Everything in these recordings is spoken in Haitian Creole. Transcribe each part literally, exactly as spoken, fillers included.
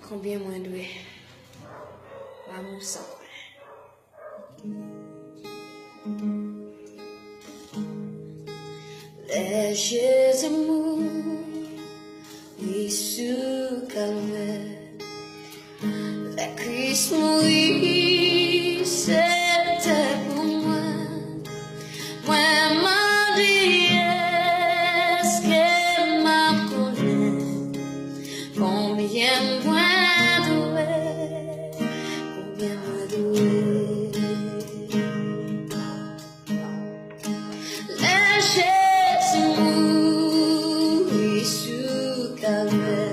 Konbyen mwen dwe? Lanmou san fen. Lè Jezi mouri sou Kalvè, lè Kris mouri, se te pou mwen. Mwen mande, èske m ap konnen konbyen mwen dwe, konbyen mwen dwe? Lè Jezi mouri sou Kalvè,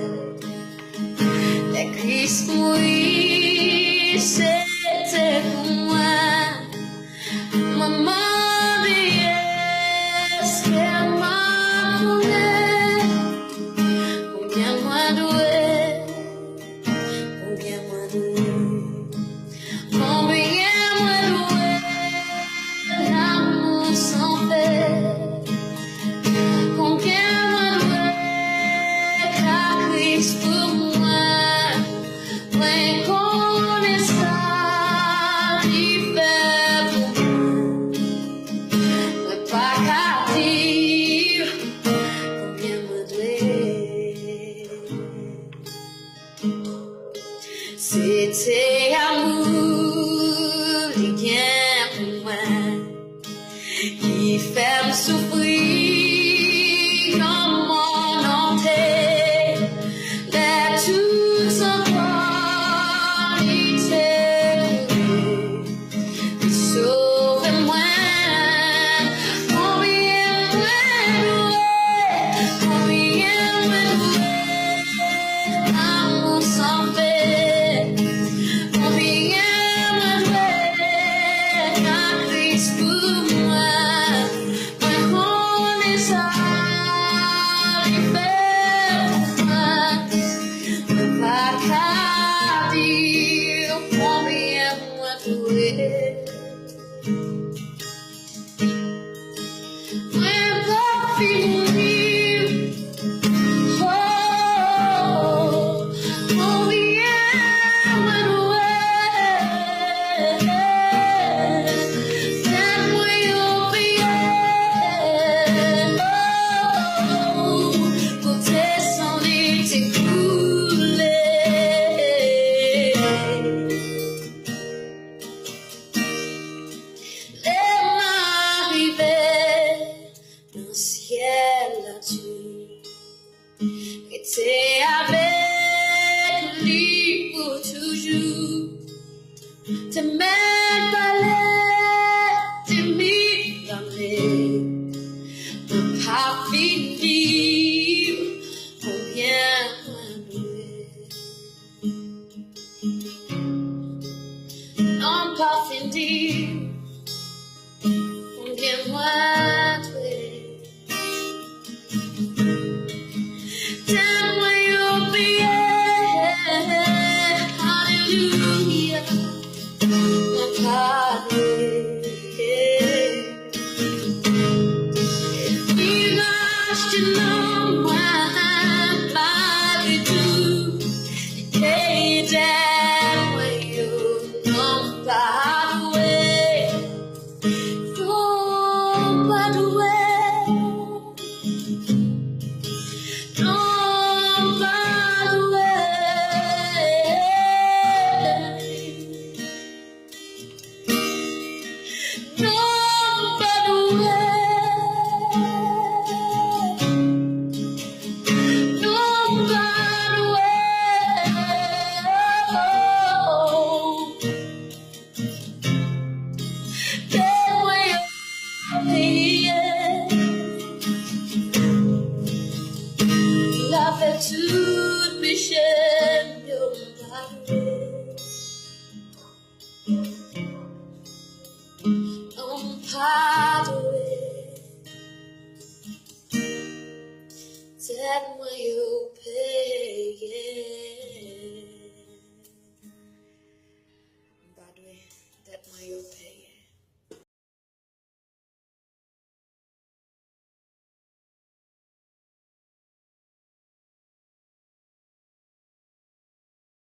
lè Kris mouri, se te pou mwen. Mwen mande, èske m ap konnen konbyen mwen dwe, konbyen mwen dwe? Konbyen mwen dwe lanmou san fen? Konbyen mwen dwe ka Kris pou mwen? Mwen konnen sa li fè pou mwen. Mwen pa ka di konbyen mwen dwe. Se te amou li gen pou mwen ki fè m soufri yon mò nonte. Lè tout ankò li te kouri, li sove mwen. Konbyen mwen dwe, konbyen mwen dwe lanmou san fen? Konbyen mwen dwe ka Kris pou mwen? Mwen konnen sa li fè pou mwen. Mwen pa ka di konbyen mwen dwe. Mwen p ap fin di w, oh, konbyen mwen dwe. Fè mwen yon priyè, oh, kote san li te koule. Lè m a rive nan syèl la, Dye, rete avèk li pou toujou. Te mèt pale, te mit pale, mwen pa fin di w konbyen mwen dwe. Non, pa fin di w konbyen mwen dwe. Tèt mwen yo piye, alelouya, mwen pa dwe. Viraj ki nan mwen, malgre tou, li te dèyè mwen yo, non, pa dwe. Non, pa dwe. Non, pa dwe. Non, pa dwe. Non, pa dwe. Tèt mwen yo piye, lave tout peche m yo, m pa dwe. Non, m pa dwe. Tèt mwen yo